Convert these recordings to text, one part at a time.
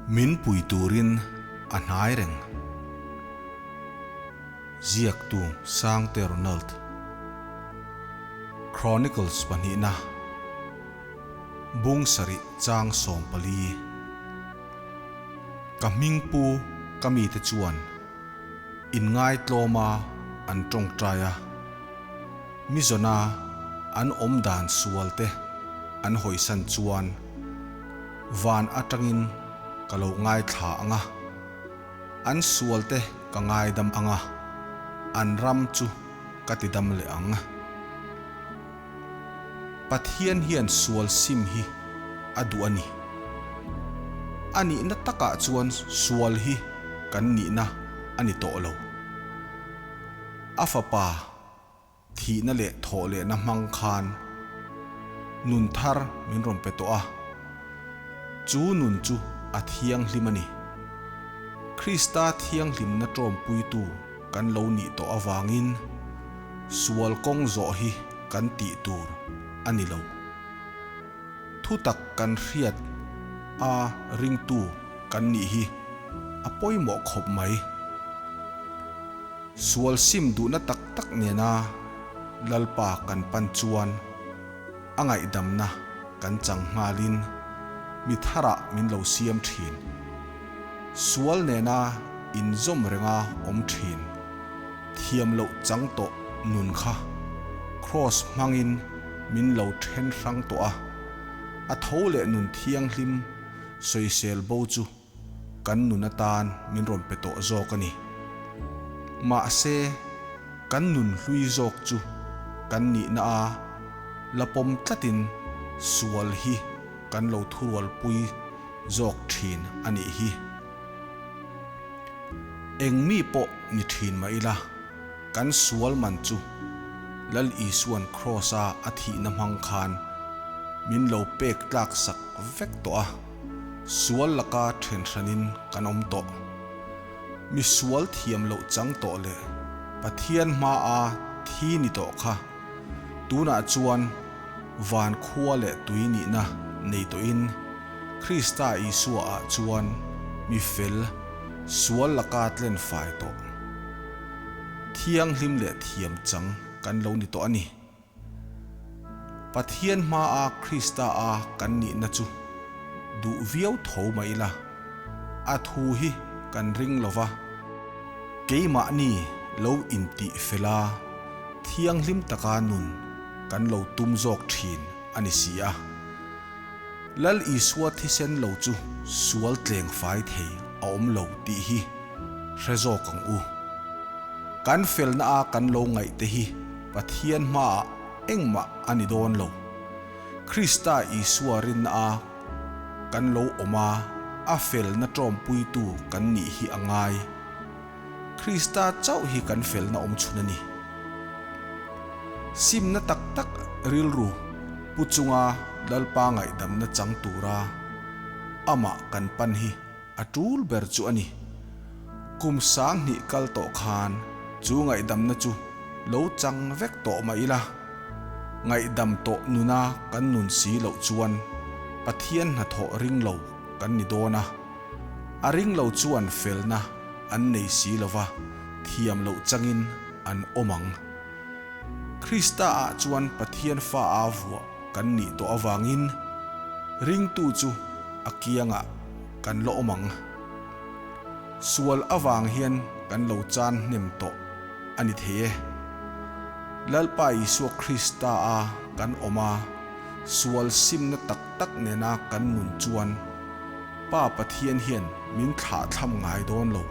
Min pui turin a hnai reng. Ziaktu Sangte Ronald. Chronicles pahnihna Bung sarih chang 14. Ka hming pu ka mite chuan inngaitlawma an tawngtai a, mi zawna an awm dan sual te an hawisan chuan van atangin ka lo ngaithla ang a, an sual te ka ngaidam ang a, an ram chu ka ti dam leh ang. Pathian hian sual sim hi a duh a ni. A nihna takah chuan sual hi kan nihna a ni tawh lo. A fapa thihna leh thawh lehna hmang khan nun thar min rawn pe tawh a, chu nun chu a thianghlim a ni. Krista thianghlimna tawmpuitu kan lo nih tawh avangin sual kawng zawh hi kan tih tur a ni lo. Thutak kan hriat a ringtu kan nih hi a pawimawh khawp mai. Sual sim duhna tak tak nena Lalpa kan pan chuan a ngaihdamna kan chang nghalin mi tharah min lo siam thin. Sual nena inzawm renga awm thin thiam loh chang tawh nun kha Kraws hmangin min lo then hrang tawh a, a tho leh nun thianghlim sawisel bo chu kan nun atan min rawn pe tawh zawk a ni. Mahse, kan nun hlui zawk chu kan nihna a la pawm tlatin sual hi kan lo thurualpui zawk thin a nih hi. Eng mi pawh ni thin mah ila, kan sual man chu Lal Isua'n Kraws-a a thihna hmang khan min lo pek tlak sak vek tawh a, sual laka then hranin kan awm tawh. Mi sual thiam loh chang tawh leh Pathian hmaa thi ni tawh kha tunah chuan van khua leh tui nihna nei tawhin Krista Isua-ah chuan mi fel, sual laka tlen fai tawh, thianghlim leh thiam chang kan lo ni tawh a ni. Pathian hmaa Krista-a kan nihna chu duh viau tho mah ila, a thu hi kan ring lo va, keimahni lo intih fel a, thianghlim taka nun kan lo tum zawk thin a ni si a. Lal Isua thisen lo chu sual tleng fai thei a awm lo tih hi hre zawk ang u. Kan felna a kan lo ngaih te hi Pathian hmaah engmah a ni dawn lo. Krista Isua rinna a kan lo awm a, a felna tawmpuitu kan nih hi a ngai. Krista chauh hi kan felna awm chhun a ni. Simna tak tak rilru pu chunga Lalpa ngaihdamna chang tura amah kan pan hi a tul ber chu a ni. Kum 2000 kal tawh khan chu ngaihdamna chu lo chang vek tawh mah ila, ngaihdam tawh nuna kan nun si loh chuan Pathian hnathawh ring lo kan ni dawn a. A ring lo chuan felna an nei si lo va, thiam loh changin an awm ang. Krista-ah chuan Pathian fa a vuah kan nih tawh avangin ringtu chu a kiangah kan la awm ang. Sual avang hian kan lo chan hnem tawh a ni thei e. Lalpa Isua Krista-a kan awm a, sual simna tak tak nena kan nun chuan Pa Pathian hian min thlah thlam ngai dawn lo.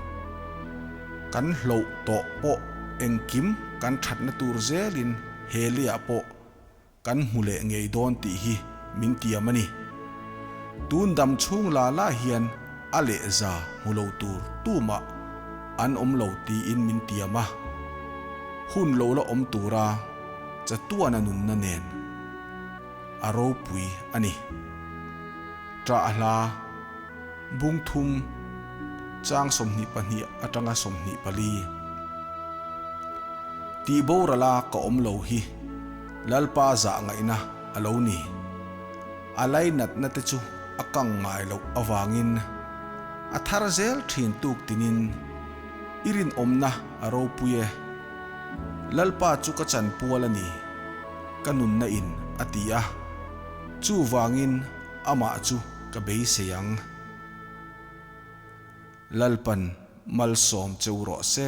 Kan hloh tawh pawh engkim kan thatna tur zelin he leiah pawh kan hmu leh ngei dawn tih hi min tiam a ni. Tun dam chhung la la hian a lehza hmu lo tur tumah an awm lo tiin min tiam a. Hun lo la awm tura chatuana nunna nen a ropui a ni. Ṭah hla, Bung thum, chang 22 aṭanga 24. Tih borala ka awm lo hi Lalpa zah ngaihna a lo ni. A lainatna te chu a kang ngai loh avangin A thar zel thin tuk tinin i rinawmna a ropui e. Lalpa chu ka chanpual a ni, ka nunna in a ti a, chuvangin amah chu ka beisei ang. Lalpan malsawm cheu rawh se.